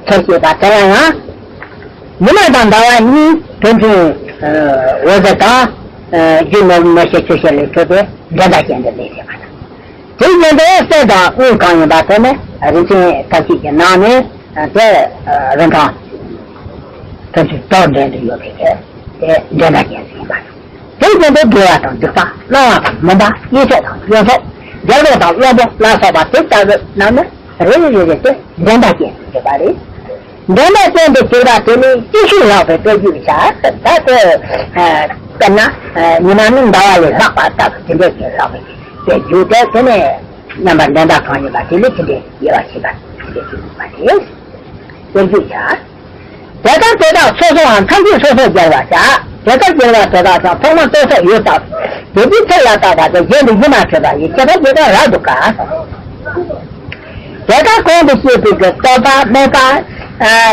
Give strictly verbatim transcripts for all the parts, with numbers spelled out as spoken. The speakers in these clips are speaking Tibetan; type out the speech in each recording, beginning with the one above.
ཚོར་སྐྱེས་པ་དེ་ལ་ཡང་། ཉི་མ་དང་ཟླ་བ་གཉིས་དོན་ཚན་འོད་ཟེར་དང་། རྒྱུ་ནོར་མི་ཤེས་ཆུ་ཤེས་ལས་གྲུབ་པའི་འགྲན་ཟླ་ཅན་དུ་གནས་ཟིན་པ་དང་། དེའི་རྗེས་འདི་གསེར་དང་དངུལ་གང་ཡིན་པ་དེ་ནི་རིན་ཆེན་ཐམས་ཅད་ཀྱི་ནང་ནས་དེ་རིན་ཐང་དོན་ཚན་དོ་འགྲན་དུ་ཡོད་པའི་དེ་འགྲན་ཟླ་ཅན་ཞིག་ཡིན་པ་དང་། དེ་བཞིན་དུ་དགེ་བ་དང་སྡིག་པ། བླང་བ་དང་སྨོན་པ། ཡིད་ཆེས་དང་ཡོན་ཚོགས། རྒྱལ་པོ་དང་བློན་པོ་ལ་སོགས་པ་དེ་ལྟ་བུ་རྣམས་ནི་རེ་རེ་རེ་རེ་དེ་འགྲན་ཟླ་ཅན་དུ་གྱུར་པ་རེད། འགྲན་ཟླ་ཅན་དུ་གྱུར་པ་དེ་ནི་ཅི་ཞིག་ལྷག་པའི་དཔེ་བརྗོད་བྱ། ད་དེ་དཔེར་ན་ཉི་མ་ནི་ཟླ་བ་ལས་ལྷག་པ་ལྟ་བུ་དེ་འདྲ་ཞིག་ལྷག་པའི་དཔེ་བརྗོད་དེ། དེ་ནི་རྣམ་པར་འགྲན་ཟླ་གང་ཡིན་པ་དེ་ལས་དེ་འདྲའི་དབྱེ་བ་ཕྱེ་བ་དེ་འདྲ་ཞིག་ཡིན་པ་རེད། དཔེ་བརྗོད་བྱ། དེ་ལྟར་དེ་དག་སོ་སོའང་ཐམས་ཅད་སོ་སོར་སྦྱར་བར་བྱ། དེ་ལྟར་སྦྱར་བ་དེ་དག་ཀྱང་ཐོག་མར་ལྟོ་ཚོགས་ཡོད་དམ། དེ་དུས་ཚིག་ལ་བཏགས་པ་དེ་གཞན་དུ་ཡིད་མ་ཆེས་པ་ཡི་ཁྱད་པར་ཇི་ལྟར་རབ་ཏུ་དགའ། དེ་ལྟར་གོང་དུ་བཤད་པའི་གི་རྟོག་པ་སྨད་པ།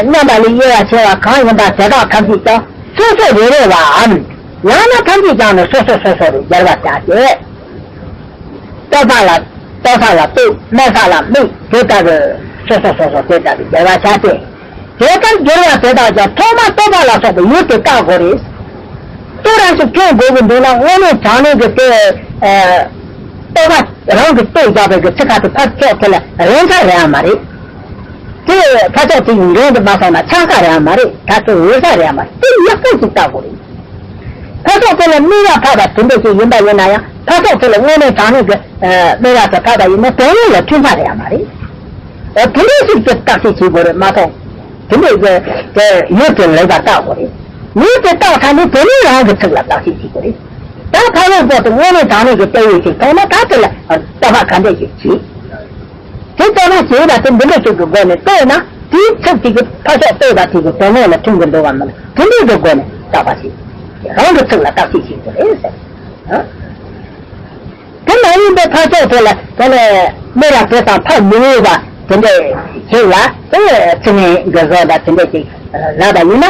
མཉམ་པ་ལས་དབྱེ་བ་ཕྱེ་བ་གང་ཡིན་པ་དེ་དག་ཐམས་ཅད་ཀྱང་སོ་སོ་རེ་རེ་བའམ། ཡང་ན་ཐམས་ཅད་ཀྱང་ནི་སོ་སོ་སོ་སོ་རུ་སྦྱར་བར་བྱ་སྟེ། རྟོག་པ་ལ་རྟོག་ས་ལ་རྟོག་སྨད་ས་ལ་སྨད་དེ་ལྟ་བུ་སོ་སོ་སོ་སོ་དེ་ལྟ་བུ་སྦྱར་བར་བྱ་སྟེ། དེ་ལྟར་སྦྱར་བ་དེ་དག་ཀྱང་ཐོག་མར་རྟོག་པ་ལ་སོགས་པའི་ཡུལ་དེ་བརྟག་དགོས་རེད། རྟོག་རང་ཞིག་སྐྱོན་དགོས་ཀྱི་འདུག་ན་དངོས་གནས་དྲང་གནས་ཀྱི་དེ། རྟོག་པ་རང་གིས་རྟོག་བཞག་པའི་གི་ཚིག་ཁ་དེ་ཕར་ཕྱོགས་དེ་ལ་རན་ས་རེད་ཡང་མ་རེད། དེ་ཕར་ཕྱོགས་དེ་ཡི་འགྲན་དུ་མ་སོང་ན་ཆགས་ས་རེད་ཡང་མ་རེད། ད་དེ་འོས་ས་རེད་ཡང་མ་རེད། དེ་ཡག་པོ་ཞིག་བརྟག་དགོས་རེད། ཕར་ཕྱོགས་དེ་ལ་སྨད་པ་ཕབ་པ་དེ་འདྲ་ཞིག་ཡིན་པ་ཡིན་ན་ཡང་ཕར་ཕྱོགས་དེ་ལ་དངོས་གནས་དྲང་གནས་ཀྱི་སྨད་པ་དེ་ཕབ་པ་ཡིན་ན་དོན་དངོས་ལ་མཐུན་ས་རེད་ཡང་མ་རེད། འོ་དེ་འདྲ་ཞིག་གི་བརྟག་དཔྱད་བྱེད་དགོས་རེད་མ་གཏོགས། དེ་འདྲའི་གི་དེ་ཡུལ་དེ་ལེགས་པར་བརྟག་དགོས་རེད། ཡུལ་དེ་བརྟག་ཚར་ནས་དེ་ནས་རང་གི་ཚིག་ལ་བརྟག་དཔྱད་བྱེད་དགོས་རེད། ད་ཕ་རོལ་པོ་དེ་དངོས་གནས་དྲང་གནས་ཀྱི་ལྟ་བའི་ཞིག་མཐོང་ན་ད་དེ་ལ་བརྟག་པ་ག་འདྲ་ཞིག་བྱེད། དེ་ལྟ་ན་བྱེད་པ་དེ་འདི་འདྲ་ཞིག་གི་སྒོ་ནས་ལྟོས་ན་དེའི་ཚིག་དེ་གི་ཕ་ཕྱོགས་ལྟོས་པ་དེ་གི་དོན་དངོས་ལ་མཐུན་གི་འདུག་གམ་མིན་དེ་འདྲའི་གི་སྒོ་ནས་བརྟག་པ་ཞིག་རང་གི་ཚིག་ལ་བརྟག་དཔྱད་བྱེད་དགོས་རེད་ཟེར། དེ་མ་ཡིན་པའི་ཕར་ཕྱོགས་དེ་ལ་དེ་ནས་སྨད་པ་དེ་དང་ཕར་མི་འོས་པ་དེ་འདྲ་ཞིག་ལ་དེ་ཚིག་ངན་གི་བཟོ་འདྲ་དེ་འདྲ་ཞིག་ལབ་པ་ཡིན་ན།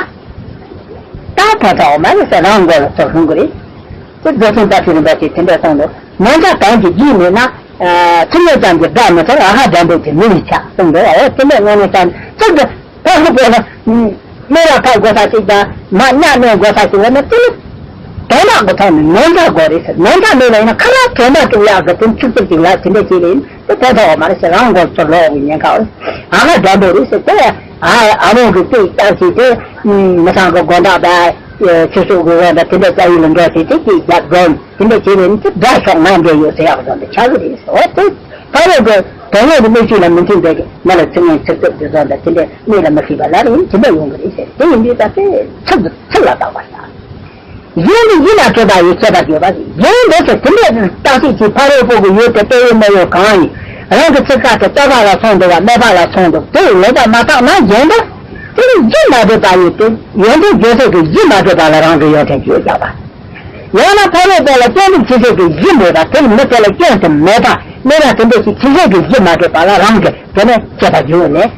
ད་ཕན་ཐོགས་མ་རེད་ཟེར་རང་མགོ་ལ་ཚུར་ལྷུང་གི་རེད། དེ་རྫོགས་ཆེན་བཀའ་ཁྲིད་རིན་པོ་ཆེས་དེ་འདྲ་གསུངས་འདུག་མོན་བྱ་གང་གི་རྒྱུད་མེད་ན། ཚིག་ངན་ཙམ་གྱི་སྒྲ་མི་ཐོས། ཨ་ཧ་དྲན་པོ་གྱི་མི་ཡི་ཆ་གསུངས་འདུག་འོ་དེ་འདྲ་དངོས་གནས་ཙམ་ཚིག་འདི་ཕ་ཧུ་པོ་ལ། སྨད་པ་ཕབ་དགོས་ས་ཅིག་དང་མར་སྨད་དགོས་ས་ཅིག་ཡོད་ན་དེ་ནི་དོན་དག་གི་ཐོག་ནས་ནོར་འཁྲུལ་དགོས་རེད་ཟེར། ནོར་འཁྲུལ་མེད་པ་ཡིན་ན་ཁ་ལག་དྲན་པ་དེ་ཡག་གི་དེ་ཚིག་ཚིག་ཅིག་ལ་དེ་འདྲ་བྱས་ནས་དེ་ཕན་ཐོགས་མ་རེད་ཟེར། རང་མགོ་ཚུར་ལོག་གི་ཉེན་ཁ། ཨ་ཧ་དྲན་པོ་རེད་ཟེར། དེ་ཨ་ཨ་རོགས་ཀྱི་དེ་ལྟར་བྱས་ཏེ་མི་ཚང་གི་དགོན་བདག་དང་ཆོས་ཕྱོགས་ཀྱི་དབང་དང་དེ་འདྲ་རྩ་བའི་ལ་འགྲོ་བྱས་ཏེ་དེ་རྒྱབ་འཛོམས་དེ་འདྲ་བྱས་ནས་དེ་དགྲ་ཕྱོགས་ང་འདྲ་ཡོད་ཟེར་ཡག་བཟོ་འདྲ་ཆགས་ཀྱི་རེད་ཟེར། འོ་དེ་ཕ་རོལ་གྱི་དོན་དངོས་ཀྱི་གནས་ཚུལ་ལ་མི་མཐུན་པའི་གི་མི་ལ་ཚིག་ངན་ཚིག་རྩུབ་དེ་བཟོ་འདྲ་དེ་འདྲ་གནས་ལ་མི་ཤེས་པ་ལ་རིང་དེ་འདྲ་ཡོང་གི་རེད་ཟེར། དེ་ཡིན་དུས་ད་དེ་ཚིག་ཚིག་ལ་བརྟག་པ་བྱ། གཞན་དུ་ཡིད་ལ་སྤྲོད་པ་ཡི་ཁྱད་པར་ཡོད་པ་རེད། གཞན་འདི་ཚོ་དེ་འདྲའི་བརྟག་དཔྱད་ཀྱིས་ཕ་རོལ་པོ་གི་ཡུལ་དེ་ལྟོས་ཡོད་མེད་ཡོད་གང་ཡིན། རང་གི་ཚིག་ཁ་དེ་རྟོག་པ་ལ་སོང་འདུག་བ་སྨད་པ་ལ་སོང་འདུག་དེ་ཡི་ལེགས་པར་མ་བརྟགས་ན་གཞན་དུ་དེ་ནི་གཞི་མ་གྲུབ་པ་ཡི་དེ་ཡོན་ཏན་བརྗོད་ཚུལ་གྱི་གཞི་མ་གྲུབ་པ་ལ་རང་གི་ཡོན་ཏན་བརྗོད་བཞག་པ། ཡང་ན་ཕ་རོལ་པོ་ལ་སྐྱོན་དུ་བྱེད་ཚུལ་གྱི་གཞི་མེད་པ་དེ་ནི་མི་དེ་ལ་སྐྱོན་དེ་མེད་པ་སྨད་པ་དེ་འདྲ་ཞིག་བྱེད་ཚུལ་གྱི་གཞི་མ་གྲུབ་པ་ལ་རང་གི་དེ་ནི་དཔྱད་པ་བརྗོད་ནས་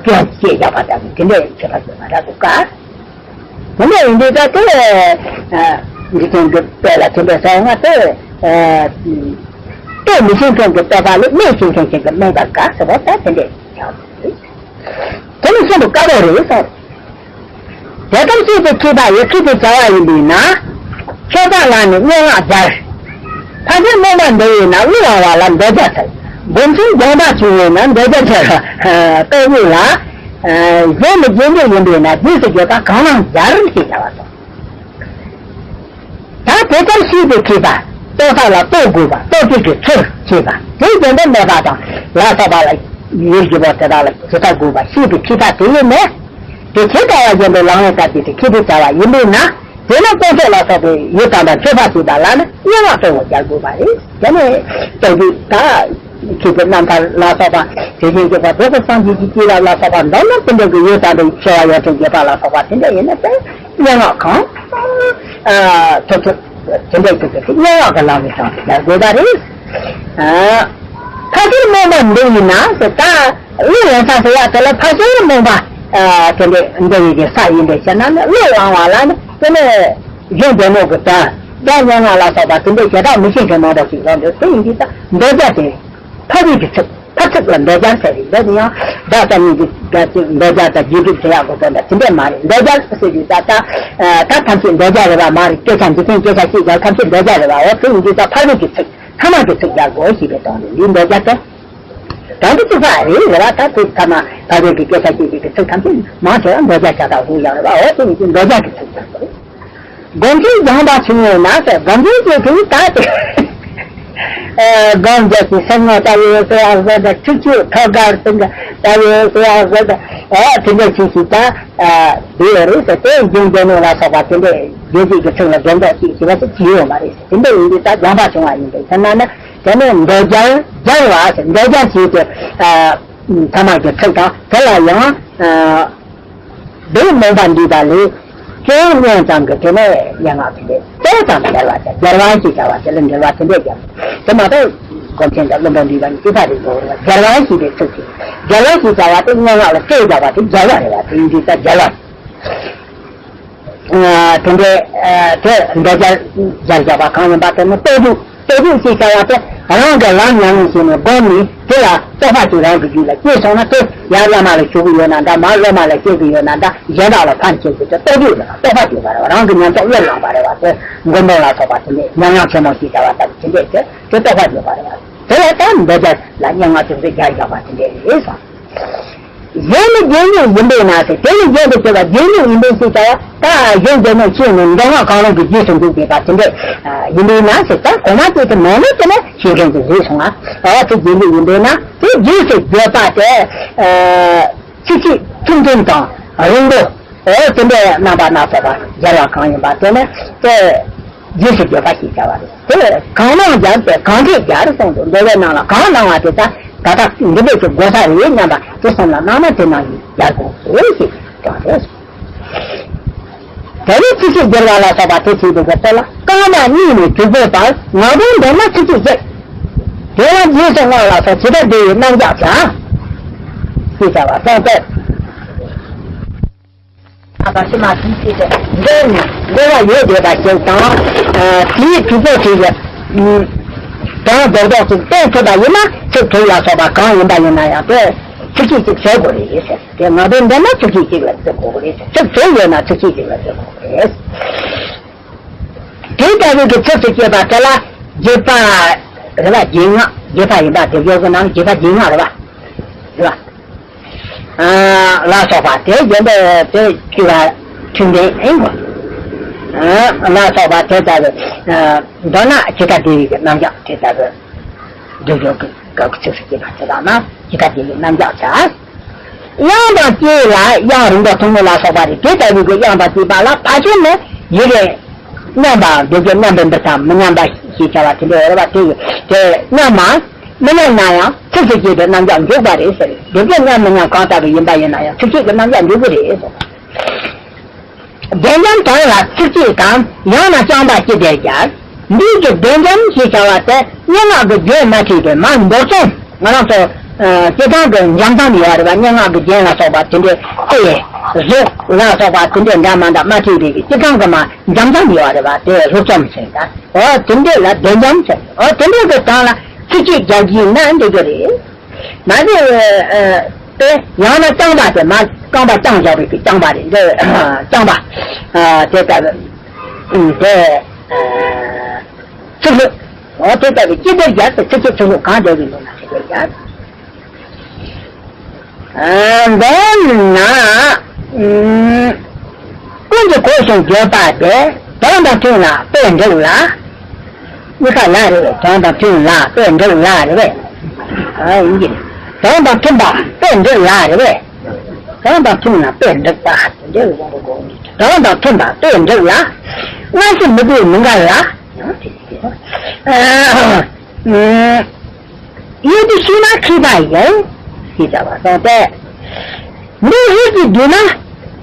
སྐྱོན་བྱེད་བཞག་པ་དང་དེ་འདྲའི་ཁྱད་པར་ཡོད་པ་འདྲ་འདུག་ག་དེ་འདྲ་ཡིན་དུས་ད་དེ། འཇིག་རྟེན་གྱི་དཔེ་ལ་དེ་འདྲ་ཟེར་ང་དེ། ལྟོས་མི་ཤེས་མཁན་གྱི་ལྟོས་པ་ལས་སྨད་ཤེས་མཁན་ཞིག་གི་སྨད་པ་དགའ་ཟེར་བ་ད་དེ་འདྲ་ཡང་རེད། དེ་ནི་ཤིན་ཏུ་དཀའ་བ་རེད་ཟེར། དེ་ལྟར་ཤེས་པའི་མཁས་པ་ཡི་ཁྱད་དུ་བྱ་བ་ཡིན་པས་ན། ཆོས་བརྟག་ལ་ནི་སྙན་ངག་སྦྱར། ཕ་ཤུལ་རྨོངས་པ་འདུལ་བས་ན་གླུ་བླང་བ་ལ་འདོད་རྒྱལ་ཚིག་སྒོམ་ཆེན་སྦྱོང་བརྡར་བྱུང་བས་ན་འདོད་རྒྱལ་ཚིག་རྟོག་གཉིས་ལ། གཞན་ནི་རྗེས་འདེད་ཡིན་པས་ན་རྗེས་སུ་བརྗོད་པ་གང་རུང་སྦྱར་ཞེས་བྱ་བ་དང་། ད་དེ་ལྟར་ཤེས་པའི་མཁས་པ། རྟོགས་ས་ལ་རྟོགས་དགོས་པ་རྟོགས་བྱེད་ཀྱི་ཚུལ་ཤེས་པ་དེའི་རྒྱན་དུ་སྨད་པ་དང་ལ་སོགས་པ་ལ་ཡུལ་གྱི་བར་དེ་དག་ལ་ཇི་ལྟར་དགོས་པ་ཤེས་པའི་མཁས་པ་དེ་ཡིན་ནས། དེ་ཇི་ལྟ་བ་བཞིན་དུ་ལག་ལེན་བསྟར་བྱེད་དུ་མཁས་པའི་བྱ་བ་ཡིན་པས་ན། དེ་ནི་དཀོན་མཆོག་ལ་སོགས་པའི་ཡུལ་དམ་པ་མཆོད་པ་བྱེད་པ་ལ་ནི་སྙན་ངག་གཙོ་བོ་སྦྱར་དགོས་པ་རེད། དེ་ནི་རྟོགས་བརྗོད་དང་། མཁས་པའི་རྣམ་ཐར་ལ་སོགས་པ། དེ་བཞིན་གཤེགས་པ་བོད་ཀྱི་སངས་རྒྱས་ཀྱི་བསྟན་པ་ལ་སོགས་པ་འདི་ནི་དེ་འདྲ་གི་ཡུལ་དམ་པའི་ཆེ་བ་ཡོན་ཏན་རྒྱས་པ་ལ་སོགས་པ་དེ་འདྲ་ཡིན་ན་དེ་སྙན་ངག་གང་ཐོབ་ཐུབ་དེ་འདྲ་ཞིག་གི་སྙན་ངག་གི་ལམ་ནས་དང་སྦྱར་དགོས་པ་རེད། ཕ་ཤུལ་རྨོངས་པ་འདུལ་ཡིན་ན་ཟེར་ད། གླུ་ལེན་ས་ཟེར་ཡག་དེ་ལ་ཕ་ཤུལ་རྨོངས་པ། དེ་འདྲའི་འདི་ཡི་གི་ས་ཡིན་པའི་ཕྱིར་ན་ནི་གླུ་བླང་བ་ལ་ནི་དེ་ནི་གཞན་སྡེ་སྣོད་ཀྱི་དོན་དང་སྙན་ངག་ལ་སོགས་པ་དེ་འདྲའི་བྱེ་བྲག་མི་ཤེས་མཁན་མང་པོ་ཞིག་ཡོང་འདུག་དེ་ཡིན་དུས་ད་འདོད་རྒྱལ་དེ་ཕ་ཤུལ་གྱི་ཚིག་ཕར་ཚུར་ལ་འདོད་སྦྱར་ཟེར་རེད། འདོད་ནི་ཡང་སྒྲ་གསར་རྙིང་གི་སྒྲ་གཅིག་འདོད་སྦྱར་དང་རྗེས་འཇུག་བྱེད་ཡག་གི་དོན་དང་དེ་འདྲས་མ་རེད། འདོད་སྦྱར་ཟེར་དུས་ད་ལྟ་ད་ཐམས་ཅད་འདོད་སྦྱར་རེད་བ་མ་རེད། སྐད་ཆ་འཇིག་རྟེན་སྐད་ཆ་ཤེས་རྒྱག་ཐམས་ཅད་འདོད་སྦྱར་རེད་བ། འོ་དེ་ཡིན་དུས་ད་ཕར་ཚུར་གྱི་ཚིག་ཐ་མ་གི་ཚིག་རྒྱག་དགོས་ཞེས་པའི་དོན་རེད། འདི་འདོད་སྦྱར་ཏེ། དོན་དུ་གཅིག་པ་རེད་རེད་བ། ད་དེ་ཐ་མ་ཕ་རོལ་གྱི་སྐད་ཆ་སྐྱེ་གཅིག་གི་ཚིག་ཐམས་ཅད་མང་ཆེ་བ་འདོད་སྦྱར་བྱ་དག་བཟོ་ཡག་རེད་བ། འོ་དེ་ཡིན་དུས་འདོད་སྦྱར་གྱི་ཚིག་རྒྱག་དགོས་རེད། སྒོམ་ཆེན་སྦྱངས་པ་ཆུང་ངུ་ན་ཟེར། སྒོམ་ཆེན་ཟེར་དུས་ད་དེ། ཨ། སྒོམ་རྒྱག་གི་སེམས་ངོ་ལྟ་བུའི་སེ་བ་བཟོ་དང་ཁྲིག་ཁྲིག་ཐོག་གར་དུ་ལྟ་བུའི་སེ་བ་བཟོ་དང་། ཨ། དེ་འདྲ་ཞིག་ཞིག་ད། ཨ། དེ་ཡོད་རེད་ཟེར་ཏེ་རྒྱུན་ལྡན་ནོ་ལ་སོགས་པ་དེ་འདྲས་རྗེས་གཅིག་གི་ཚིག་ལ་སྒོམ་རྒྱག་ཅིག་ཞེས་པ་ཅིག་བྱས་ཡོད་མ་རེད་ཟེར། དེ་འདྲ་ཡིན་དུས་ད་སྦྱངས་པ་བྱུང་བ་ཡིན་པས་ཟེར་ན་ན། དེ་ནས་འདོད་སྦྱར་སྦྱར་བ་ཟེར། འདོད་སྦྱར་ཞེས་ཏེ། ཨ། ཐ་མ་གི་ཚིག་དང་དེ་ལ་ཡང་། ཨ། འདི་མོངས་པ་འདུས་པ་ལས། ཅུང་སྙན་ཙམ་གྱི་དེ་ནས་སྙན་ངག་དེ་འདྲས་ཏོག་ཙམ་འགྲེལ་བ་དེ་འགྲེལ་བ་ཞེས་བྱ་བ་དེ་ལ་འགྲེལ་བ་དེ་འདྲས་ཀྱང་དེ་མ་གཏོགས་སྒོམ་ཆེན་དང་བློ་འབྲིང་འདུས་པ་གཉིས་གཅིག་པ་རེད་འགྲོ་བ། སྦྱར་བ་ཞེས་པའི་ཚིག་དེ་སྦྱར་བ་ཞེས་བྱ་བ་དེ་སྙན་ངག་ལ་སྤྲོས་བཞག་པ་དེ་སྦྱར་བ་རེད་བ། དེ་ཡིན་དུས་ད་སྦྱར་བ། ཨ། དེ་འདྲས། ཨ། དེ་འདོད་སྦྱར་སྦྱར་བཞག་པ་གང་ཡིན་པ་དེ་ནི་རྟོགས་རྒྱུ། རྟོགས་རྒྱུ་ཞེས་བྱ་བ་དེ་རང་གི་ལམ་ཉམས་ལེན་བྱས་ནས་སྒོམ་ནས་དེ་ལ་རྟོགས་པ་ཅིག་རང་གི་རྒྱུད་ལ་སྐྱེས་སོང་ན། དེ་ཡར་བླ་མ་ལ་ཞུ་གི་ཡོད་ན་འདྲ། མར་སློབ་མ་ལ་བཤད་གི་ཡོད་ན་འདྲ། གཞན་དག་ལ་ཕན་ཆེ་ཞིག་དེ་རྟོགས་རྒྱུ་རེད། རྟོགས་པ་ཅིག་ཡོད་པ་རེད། རང་གི་ཉམས་རྟོགས་ལས་བླངས་པ་རེད་བ། དེ་མགོན་པོ་ལ་སོགས་པ་དེ་འདྲས་ཉམས་མྱོང་ཆེན་མོ་ཞེས་བྱ་བ་ལྟ་བུ་དེ་འདྲས་དེ་དེ་རྟོགས་པ་ཡོད་པ་རེད་བ། དེ་ལ་ད་འདོད་སྦྱར་ལ་སྙན་ངག་ཅུང་ཟད་སྦྱར་བཞག་པ་དེ་འདྲས་རེད་གསུངས། གཞན་ནི་རྗེས་འཇུག་ཡིན་པས་ན་ཟེར། དེ་ནི་གཞན་དུ་གྱུར་པ་རྗེས་འཇུག་ཡིན་པས་ཞེས་བྱ་བ། ད་གཞན་རྗེས་འཇུག་ཤེས་ནས་མདོ་སྔགས་གང་རུང་གི་རྗེས་སུ་འཇུག་པའི་བར་དེ་འདྲས། ཨ། ཡིན་པས་ན་ཟེར། ད་གོང་མ་དེ་དེ་མེད་ནས་དེ་ནས་ཤེས་མཁན་གྱི་རེད་སོང་ང་། ཨ། དེ་རྗེས་འཇུག་ཡིན་པས་ན་དེ་རྗེས་སུ་བརྗོད་པ་དེ། ཨ། ཚིགས་བཅད་ཚིག་དོན་དང་རིང་པོ། ཨོ། དེ་འདྲའི་རྣམ་པ་སྣ་ཚོགས་པ་སྦྱར་བ་གང་ཡིན་པ་དེ་ནི་དེ་རྗེས་སུ་བརྗོད་པ་ཞེས་བྱ་བ་རེད། དེ་གང་སྣང་སྦྱར་ཏེ་གང་འབྲས་སྦྱར་གསུངས་འདུག། འདོད་པའི་སྣང་ལ་གང་སྣང་བ་དེ་ད་ད་ལྟ་འདི་འདྲས་ཀྱི་གོ་ས་རེད་སྙམ་པ་དེ་སེམས་ལ་སྣང་ན་དེ་སྣང་བཞིན་སྦྱར་དགོས་ཞེས་དྲངས་ཏེ། དེ་ནས་ཚིགས་བཅད་སྦྱར་བ་ལ་སོགས་པ་དེ་བྱེད་པའི་གི་ཚེ་ལ་རྐང་པ་གཉིས་ནས་དྲུག་པའི་བར་ངག་དོན་ལྡན་ན་ཚིགས་བཅད་གཅིག། དེ་ཡང་རྗེས་སུ་བསྔགས་ལ་སོགས་ཇི་ལྟར་འབྲེལ་བའི་རྣམ་གཞག་བྱ། ཞེས་བྱ་བ་གསུངས་ཏེ། ཨ། ཕྱི་མ་དེའི་ཚེ་དེ་འདྲའི་འགྲེལ་བ་ཡོད་བསྡད་པ་ཞིག་དང་། ཨ། དེའི་དུས་ཚོད་དེ་ཡི་དོན་རྡོག་རྡོག་ཅིག་བསྟན་ཐུབ་པ་ཡིན་ན་ཚིག་དྲུག་ལ་སོགས་པ་གང་ཡིན་པ་ཡིན་ན་ཡང་དེ་ཚིགས་བཅད་གཅིག་བྱེད་དགོས་རེད་ཟེར། དེ་ངག་དོན་ལྡན་ན་ཚིགས་བཅད་གཅིག་ལ་བརྩི་དགོས་རེད་ཟེར། ཚིག་དྲུག་ཡོད་ན་ཚིགས་བཅད་གཅིག་ལ་བརྩི་དགོས་རེད། དེ་ལྟ་བུའི་གི་ཚིགས་སུ་བཅད་པ་དེ་ལ་རྗེས་དཔག་རེད་པ། རྗེས་བསྔགས། རྗེས་དཔག་ཡིན་པ་དེ་བརྗོད་ཀྱི་ནང་རྗེས་དཔག་རྗེས་བསྔགས་རེད་པ། རེད་པ། ཨ། ལ་སོགས་པ་དེ་རྒྱན་པའི་དེ་བཅུ་པ་ཁྲིམས་ལྡན་ཨེ་གོ། ཨ། ལ་སོགས་པ་དེ་ལྟ་བུ། ཨ། མདོར་ན་ཇི་ལྟར་འབྲེལ་བའི་གི་རྣམ་གཞག་དེ་ལྟ་བུ་སྒྲུབ་ཕྱོགས་ཀྱི་སྐབས་ཀྱི་ཚིགས་སུ་བཅད་པ་དེ་དག་ན་ཇི་ལྟར་འབྲེལ་བའི་རྣམ་གཞག་བྱ། དབྱངས་དང་བཅས་ལ་དབྱངས་རིང་པོ་ཐུང་ངུ་ལ་སོགས་པ་རེད། དེ་ལྟ་བུའི་གི་དབྱངས་དང་བཅས་པ་ལ་ཕལ་ཆེར་ནི་ཡི་གེ་མཉམ་པ་འདོད་རྒྱུ་མཉམ་པའི་འབུར་དང་མི་མཉམ་པ་ཞེས་བྱ་བ་དེ་འདྲ་ཡོད་རེད་པ། དེ་ཡི་དེ་མཉམ་མ་མི་མཉམ་ན་ཡང་ཚིགས་སུ་བཅད་པའི་རྣམ་གཞག་འཇུག་པ་རེད་ཟེར། འདོད་རྒྱུ་མཉམ་མི་མཉམ་གང་ལྟ་བུ་ཡིན་པ་ཡིན་ན་ཡང་ཚིགས་བཅད་ཀྱི་རྣམ་གཞག་འཇུག་གི་རེད་ཟེར། བདེ་འཇམ་དོན་ལ་ཚིགས་བཅད་དང་། ཡང་ན་རྐྱང་པ་ཅི་བདེར་སྦྱར། འདིའི་གི་བདེ་འཇམ་ཞེས་བྱ་བ་དེ་སྙན་ངག་གི་རྒྱན་མ་བྲིས་པའི་མར་མདོ་རྩོམ། ང་རང་ཚོ་ཨ་སྤྱིར་བཏང་གི་འཇམ་ཐང་ཡོད་རེད་པ། སྙན་ངག་གི་རྒྱན་ལ་སོགས་པ་དེ་འདྲའི་དཔེ་གཟུགས་ལ་སོགས་པ་དེ་འདྲའི་འདྲ་མ་འདྲ་མ་བྲིས་པའི་གི་སྤྱིར་བཏང་གི་མར་འཇམ་ཐང་ཡོད་རེད་པ། དེ་གཟུགས་རྩོམ་ཟེར། ད་འོ་དེ་འདྲའི་ལ་བདེ་འཇམ་ཟེར། འོ་དེ་འདྲའི་གི་དོན་ལ་ཚིགས་བཅད་རྒྱག་གི་ན་འགྲིག་གི་རེད། མ་ཟད། ཨ། དེ་ཡང་ན་རྐྱང་པ་དེ་མ་རྐང་པ་བརྐྱངས་བཞག་པའི་གི་རྐྱང་པ་རེད། འདི་རྐྱང་པ། ཨ། དེ་ལྟ་བུ། ཨ། དེ། ཨ། ཚིག་ལྷུག་འོ་དེ་ལྟ་བུ་ཅི་བདེར་སྦྱར་ཏེ་ཚིགས་བཅད་ཚིག་ལྷུག་གང་བདེར་གི་འདུག་ན་དེ་བདེར་སྦྱར། ཨ། མདོར་ན། ཨུམ། ཀུན་གྱིས་གོ་ཞིང་བརྗོད་པ་དེ། དོན་དང་མཐུན་ལ་དཔེ་འགྲིག་ལ། གཉིས་ཀ་ལ་རེད་པས། དོན་དང་མཐུན་ལ་དཔེ་འགྲིག་ལ་རེད་པས། ཨ། ཡིན་གྱི། དོན་དང་མཐུན་པ་དཔེ་འགྲིག་ལ་རེད་པས། དོན་དང་མཐུན་ལ་དཔེ་འགྲིག་པ་དེ་འདྲའི་དབང་པོ་གོ་འདི། དོན་དང་མཐུན་པ་དཔེ་འགྲིག་ལ། སྔ་ཕྱི་མི་དགོས་མི་འགལ་ལ། ཡང་དེ་ཡོད་དུ་ཤེས་ན་མཁས་པ་ཡིན། ཞེས་བྱ་བ་གསུངས་ཏེ། འདི་རིགས་ཀྱི་དུས་ན་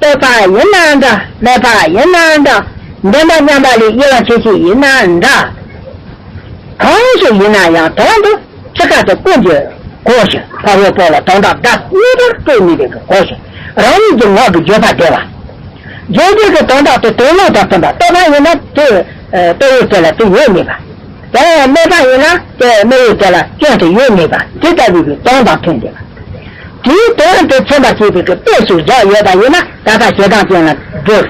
བསྟོད་པ་ཡིན་ན་འདྲ། སྨད་པ་ཡིན་ན་འདྲ། འདོན་པ་མཉམ་པ་ལས་དབྱེ་བ་ཕྱེ་ཕྱེ་ཡིན་ན་འདྲ། གང་ཞིག་ཡིན་ན་ཡང་དོན་དུ་ཚིག་ཁ་དེ་ཀུན་གྱིས་གོ་ཞིང་། ཕ་རོལ་པོ་ལ་དོན་དག་བརྡ་རྙེད་པར་སྤྲོས་ནུས་པའི་གོ་ཞིང་། རང་ཉིད་ཀྱི་ངག་གི་བརྗོད་པ་བདེ་བ། བརྗོད་བྱེད་ཀྱི་དོན་དག་དེ་དོན་སློང་དང་མཐུན་པ། བསྟོད་པ་ཡིན་ན་དེ་བསྟོད་ཡུལ་དེ་ལ་དེ་ཡོད་མེད་པ། དེ་ཡང་སྨད་པ་ཡིན་ན་དེ་སྨད་ཡུལ་དེ་ལ་སྐྱོན་དུ་ཡོད་ངེས་པ་དེ་ལྟ་བུའི་གི་དོན་དང་མཐུན་ཏེ། དེའི་དོན་དུ་མཚོན་པར་བྱེད་པའི་གི་དཔེ་ཞིག་བཞག་ཡོད་པ་ཡིན་ན། ད་ལྟ་ཞེ་སྡང་ཅན་ལ་སྒྲུབ།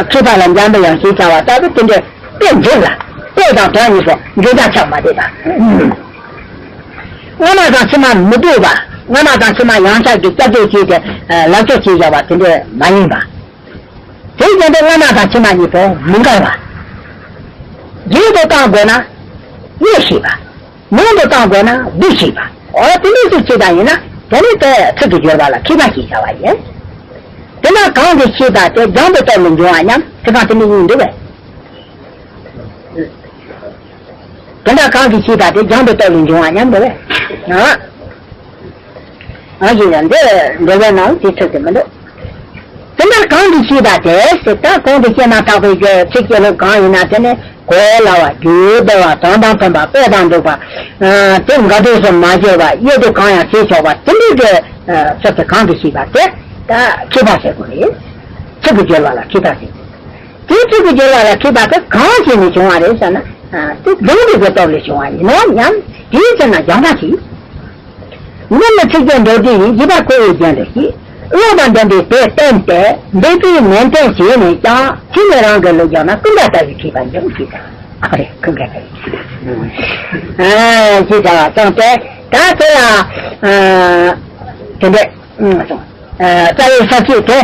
མཁས་པ་ལ་འཇམ་པའི་དབྱངས་ཞེས་བྱ་བ་ལྟ་བུ་དེ་འདྲའི་དཔེ་འཇོག་ལ། དཔེ་དང་དོན་གཉིས་པོ་འཇོག་བྱ་ཆགས་མ་བསྡད་པ། སྔ་མ་དང་ཕྱི་མ་མི་ལྡོག་པ། སྔ་མ་དང་ཕྱི་མ་ཡང་ཆགས་ཀྱི་སྐྱབས་བཅོལ་བྱས་ཏེ་ལག་ཆོག་བྱས་བཞག་པ་དེ་འདྲ་མ་ཡིན་པ། དེའི་རྐྱེན་པས་སྔ་མ་དང་ཕྱི་མ་གཉིས་པོ་མི་འགལ་བ། རྗེས་སུ་བཏང་དགོས་ན་ཡེ་ཤེས་པ། མིང་དུ་བཏང་དགོས་ན་བསྡུ་ཤེས་པ། འོ་དེ་འདྲ་ཞིག་བྱེད་པ་ཡིན་ན། དེ་ནི་དེ་ཚིག་གི་སྦྱོར་བ་ལ་མཁས་པ་ཞེས་བྱ་བ་ཡིན། དེ་ན་གང་གིས་ཤེས་པ་དེ་སྦྱང་བའི་སྟོབས་ལས་འབྱུང་བ་སྙམ། དེ་གང་དེ་ནི་ཡིན་འདུག་པས། དེ་འདྲ་གང་གིས་ཤེས་པ་དེ་སྦྱང་བའི་སྟོབས་ལས་འབྱུང་བ་སྙམ་འདུག་པས། ཨ་ཞེས་ཡང་འདི་འགྲེལ་པའི་ནང་དེ་ཚིག་དེ་མི་འདུག་དེ་འདྲ་གང་གིས་ཤེས་པ་དེ་ཟེར། ད་གོང་དུ་བཤད་མ་ཐག་པའི་ཚིག་གི་ལུགས་གང་ཡིན་ན། དེ་ནི་གོས་ལ་བ་རྒྱུ་བདེ་བ་དོན་དང་མཐུན་པ་དཔེ་དང་འགྲུབ་པ། དེ་འགལ་འདུ་སུ་མ་བྱེད་པ་ཡེ་དུ་གང་ཡང་བྱེད་ཆོག་པ་དེ་འདྲའི་གི་ཚིག་དེ་གང་གིས་ཤེས་པ་དེ་ད་མཁས་པ་ཟེར་དགོས་རེད། ཚིག་གི་སྦྱོར་བ་ལ་མཁས་པ་ཟེར་དགོས། དེའི་ཚིག་གི་སྦྱོར་བ་ལ་མཁས་པ་དེ་གང་བྱས་ནས་བྱུང་བ་རེད་ཟེར་ན། དེ་སྦྱང་བའི་གི་སྟོབས་ལས་བྱུང་བ་ཡིན་ནོ་སྙམ། དེའི་ཕྱིར་ན་སྦྱང་བ་གྱིས། འདི་ནི་ཚིག་བཅད་མདོར་བསྡུས་ཡིན། རྒྱས་པར་ཁོ་བོས་སྦྱང་དུ་བྱེད། བློ་དང་ལྡན་པས་དེ་བསྟེན་ཏེ། འདོད་པས་ནན་ཏན་བྱས་ནས་ཀྱང་། ཕྱི་ནས་རང་གི་ལུགས་སྦྱངས་ན། ཀུན་དགའ་ལྟ་བུའི་མཁས་པ་འབྱུང་། ཞེས་དང་། ཨ་རེ་ཀུན་དགའ་ལྟ་བུའི་མཁས་པ། ཨ་ཞེས་བྱ་བ་གསུངས་ཏེ། ད་དེ་ལ་ཨ་དེ་འདྲས་གསུངས། རྩ་བའི་ས་བཅད་དེ།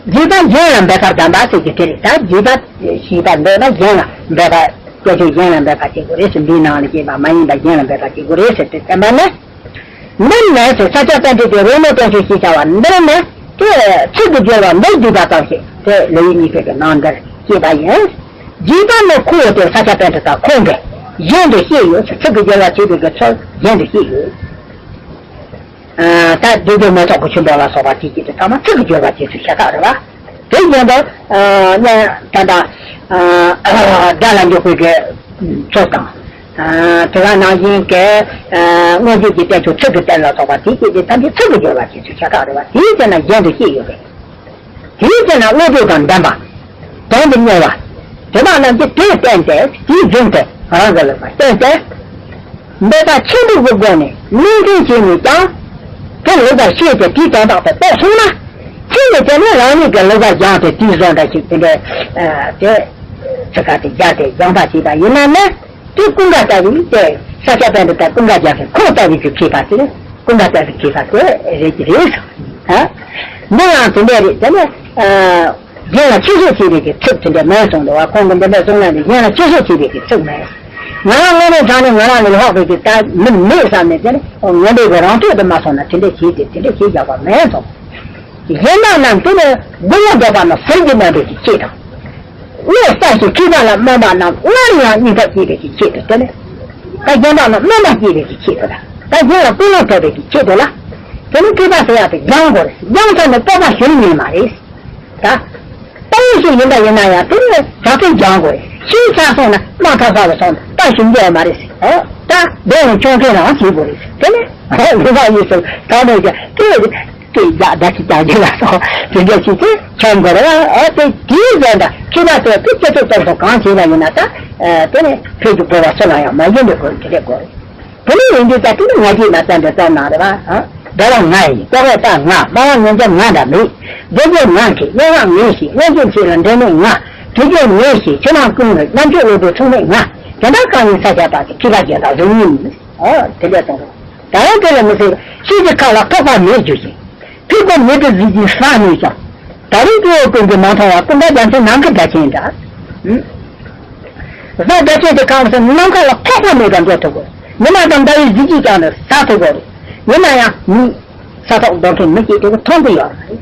རྒྱས་པ་གཞན་ལ་འབད་པར་གདམས་པ་ཟེར་གྱི་དེ་རེད། ད་རྒྱས་པ་ཞེས་པ་འདོད་ན་གཞན་ལ་འབད་པ། སྐད་ཆ་གཞན་ལ་འབད་པ་བྱེད་དགོས་རེད་ཟེར། འདིའི་ནང་ལ་སྐྱེས་པ་མ་ཡིན་པ་གཞན་ལ་འབད་པ་བྱེད་དགོས་རེད་ཟེར་ཏེ་བསྟན་པ་ནི། འདིར་ནི་ཟེར། ས་སྐྱ་པཎྜི་ཏའི་རོལ་མོའི་བསྟན་བཅོས་ཞེས་བྱ་བ་འདིར་ནི་དེ་ཚིག་གི་སྦྱོར་བ་མདོར་བསྡུས་པ་ཙམ་ཞིག་དེ་ལེའུ་གཉིས་པའི་གི་ནང་འདིར་སྐྱེས་པ་ཡིན། རྒྱས་པ་ནི་ཁོ་བོ་དེ་ས་སྐྱ་པཎྜི་ཏ་ཁོང་གིས་གཞན་དུ་བཤད་ཡོད་ཟེར། ཚིག་གི་སྦྱོར་བ་བྱེད་པའི་གི་ཚུལ་གཞན་དུ་བཤད་ཡོད། ད་བདུད་འདུལ་མེ་ཏོག་གི་ཆུན་པོ་ལ་སོགས་པ་བཅས་ཀྱི་དེ་ཚང་མ་ཚིག་གི་སྦྱོར་བ་བྱེད་ཚུལ་ཤ་སྟག་རེད་བ། དེ་བཞིན་དུ་ཨ་ད་ལྟ་ཨ་སྒྲ་ལ་འཇུག་པའི་གི་ཚུལ་དང་། ཨ་དེ་ག་ནང་བཞིན་གྱི་ཨ་མངོན་བརྗོད་ཀྱི་བསྟན་བཅོས་ཚིག་གི་བསྟན་ལ་སོགས་པ་བཅས་ཀྱི་དེ་ཐམས་ཅད་ཚིག་གི་སྦྱོར་བ་བྱེད་ཚུལ་ཤ་སྟག་རེད་བ། དེའི་ཕྱིར་ན་གཞན་དུ་བཤད་ཡོད་པས། དེའི་ཕྱིར་ན་བློ་གྲོས་དང་ལྡན་པ། དོན་དུ་གཉེར་བ། དེ་དག་རྣམས་ཀྱིས་དེ་བསྟེན་ཏེ་དེའི་རྒྱུན་དུ་རང་གི་ལུགས་པ་བསྟེན་ཏེ། འདོད་པ་ཆེན་པོའི་སྒོ་ནས་ནན་ཏན་བྱས་ནས་ཀྱང་། དེ་ལུགས་པར་ཤེས་ཏེ་དེའི་དོན་དག་ཏུ་རྟོགས་སོང་ན། ཕྱིས་ནས་དེ་ནི་རང་ཉིད་ཀྱི་ལུགས་པ་སྦྱངས་ཏེ་དེའི་བཟོ་འདྲ་ཞིག་དེ་འདྲའི་ཨ་དེ་ཚིག་ཁ་དེ་སྦྱར་ཏེ་སྦྱངས་པ་བྱས་པ་ཡིན་ན་ནི། དེ་ཀུན་དགའ་ལྟ་བུའི་དེ་ས་སྐྱ་པཎྜི་ཏ་ཀུན་དགའ་རྒྱལ་མཚན་ཁོང་ལྟ་བུའི་གི་མཁས་པ་དེ་ཀུན་དགའ་ལྟ་བུའི་མཁས་པ་དེ་རེད་ཀྱི་རེད། ཨ་འདི་ཡང་དེ་འདྲ་རེད། དེ་ནི་ཨ། གཞན་ལ་ཆོས་སྤྱོད་བྱེད་པའི་གི་ཚིག་དེ་འདྲ་མེད་གསུངས་འདུག་བ། ཁོང་གི་འདི་འདྲ་གསུང་ན་ནི་གཞན་ལ་ཆོས་སྤྱོད་བྱེད་པའི་གི་ཚིག་མེད། ང་རང་དངོས་གནས་དྲང་གནས་ང་རང་ལས་ལྷག་པའི་གི་ད་མི་མེད་བསམ་ནས་དེ་ནི་ངན་འགྲོ་གི་རང་འདོད་དུ་མ་སོང་ན་དེ་འདྲ་བྱེད་དེ་དེ་འདྲ་བྱེད་བཞག་པ་མེད་གསུངས། གཞན་དག་རྣམས་དེ་ནི་བསྒོམ་པ་འདོད་པ་ན་ཟིལ་གྱིས་གནོན་པའི་གི་ཆེད་དང་། བློ་གསལ་ཞིང་མཁས་པ་ལ་སྨོན་པ་རྣམས་སླར་ཡང་སྙིང་ཐག་བསྐྱེད་པའི་གི་ཆེད་དུ་དེ་ནི། ད་གཞན་དག་ལ་སྨོན་པ་སྐྱེ་བའི་གི་ཆེད་དུ་ལ། ད་གཞན་ལ་ཀུན་སློང་ཐེབས་པའི་གི་ཆེད་དུ་ལ། དེ་ནི་མཁས་པ་ཟེར་ཡག་དེ་སྦྱང་དགོས་རེད། སྦྱང་ཐབས་ནི་སྤོབས་པ་ཞུམ་ཉེས་མ་རེད། ད། ལྟ་བུ་ཞིག་ཡིན་པ་ཡིན་ན་ཡང་དེ་ནི་དྲག་པོས་སྦྱང་དགོས་རེད། ཤིན་ཏུ་སོང་ན་དམག་ཐབས་ཟ་བ་སོང་ད་ཞུམ་རྒྱུ་མ་རེད། ཨོ་ད་འདི་ཡང་ཆུང་མཁན་རང་བྱེད་དགོས་རེད། དེ་ནི་ཨོ་ལུག་པ་ཡིན་ཟེར་ད་ནས་ཀྱང་དེ་དེ་ཡག་ད་ཅི་ཀྱང་རྒྱུ་ལ་སོགས་དེ་འདྲ་ཞིག་དེ་ཆོམ་དགོས་རེད། ཨོ་དེ་དེའི་རྗེས་ད་མཁས་པ་ཚོས་དེ་སྤྱི་ཚོགས་སྟོབས་ཤུགས་གང་བྱས་པ་ཡིན་ན་ད་དེ་ནི་ཕེབས་རྒྱུ་དགོས་པ་སུ་ལ་ཡང་མ་ཡིན་པའི་སྐོར་དེ་འདྲ་དགོས་རེད། དེ་ནས་ཡིན་དུས་ད་དེ་ནི་ང་རྒྱལ་མ་བཙན་པའི་བཙན་ནང་རེད་བ། ཨ། འདོད་པ་ང་ཡིན། ལྟོགས་པ་ལྟ་ང་། སྨྲ་བ་ངན་འཇོམས་ང་འདྲ་མེད། སྡིག་པ་ང་མཁས། གཡོ་བ་ངས་ཤེས། སྔོན་བྱོན་ཆོས་ལ་འབྲལ་མེད་ང་། དུས་རྒྱུན་ངས་ཤེས། ཕྱི་ནང་ཀུན་ངས། རྣམ་དཔྱོད་བློ་གྲོས་ཚང་མེད་ང་། དེ་འདྲ་གང་ཡིན་ས་སྐྱ་པ་དེ་མཁས་པ་རྒྱན་དང་གཟུགས་བརྙན་ཡིན། ཨོ་དེ་འདྲ་གསུངས་རེད། ད་རུང་དེ་ལས་མི་ཟེར། ཤེས་བྱའི་མཁའ་ལ་ཐོགས་པ་མེད་རྒྱུ་ཞིག་ཕུག་པ་མེད་པའི་གཟི་བརྗིད་བསམ་མེད་ཀྱང་། ད་རེས་སྐྱེ་བོ་ཀུན་གྱིས་མ་མཐོང་བ་ཀུན་དགའ་རྒྱལ་མཚན་ནམ་མཁའི་སྒྲ་གཅན་འདྲ། གཟའ་སྒྲ་གཅན་དེ་གང་ཟེར་ནམ་མཁའ་ལ་ཐོགས་པ་མེད་པར་འགྲོ་ཐུབ་དགོས། ཉི་མ་དང་ཟླ་བའི་གཟི་བརྗིད་ཀྱང་ནི་ཟ་ཐུབ་དགོས་རེད། ཡིན་ན་ཡང་མི་ས་ཐོག་འགྲོ་མཁན་མི་སྐྱེས་དེ་གི་མཐོང་གི་ཡོད་རེད།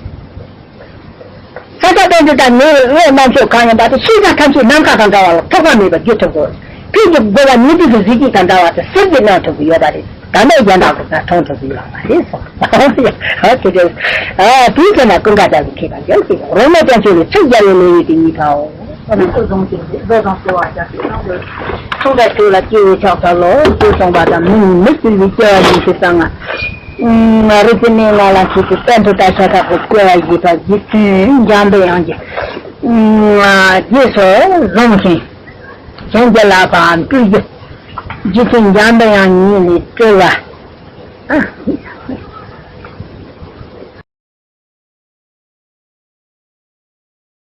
ས་ཆ་དོན་དུ་དང་ངའི་བློ་རྣམ་དཔྱོད་གང་ཡིན་པ་དེ་ཤེས་བྱ་ཐམས་ཅད་ནམ་མཁའ་དང་འདྲ་བ་ལ་ཐོགས་པ་མེད་པར་བརྗོད་ཐུབ་དགོས། ཕུག་གི་དགོས་པ་ཉི་ཟླ་གི་གཟི་བརྗིད་དང་འདྲ་བ་དེ་ཟིལ་གྱིས་གནོན་ཐུབ་ཀྱི་ཡོད་པ་རེད། ད་ནས་གཞན་དག་གིས་ད་མཐོང་ཐུབ་ཀྱི་ཡོད་མ་རེད་གསུངས། ཨ་དེ་དེ་ཨ་དེའི་ཚེ་ན་ཀུན་དགའ་རྒྱལ་གྱི་མཁས་པ་འཇོམས་ཤིག་རོལ་མོའི་བསྟན་བཅོས་ལས་ཚིག་རྒྱལ་བའི་གླུ་ཡི་དེ་ཉིད་ཕའོ། ཐུགས་ཀ་ཐུག་ལ་སྐྱེ་བོའི་ཕྱག་འཚལ་ལོ། ཞེས་གསུངས་པ་དང་མི་ནི་མི་སྲིད་པའི་སྐྱེ་བ་ཉིད་ཀྱི་གསང་སྔགས། རིག་པའི་གནས་ལྔ་ལ་མཆིས་ཏེ་བསྟན་འགྲོ་ལྟར་ཤ་ཁྲག་གི་སྐྱེ་བ་བཞེས་པ་རྗེ་བཙུན་འཇམ་པའི་དབྱངས་ཀྱིས་རྗེས་སུ་བཟུང་ཞིང་། གཞན་གྱི་ལག་པའམ་སྤྲུལ་རྒྱུ། འཇིག་རྟེན་འཇམ་པའི་དབྱངས་ཉིད་ལས་སྤྲུལ་པ།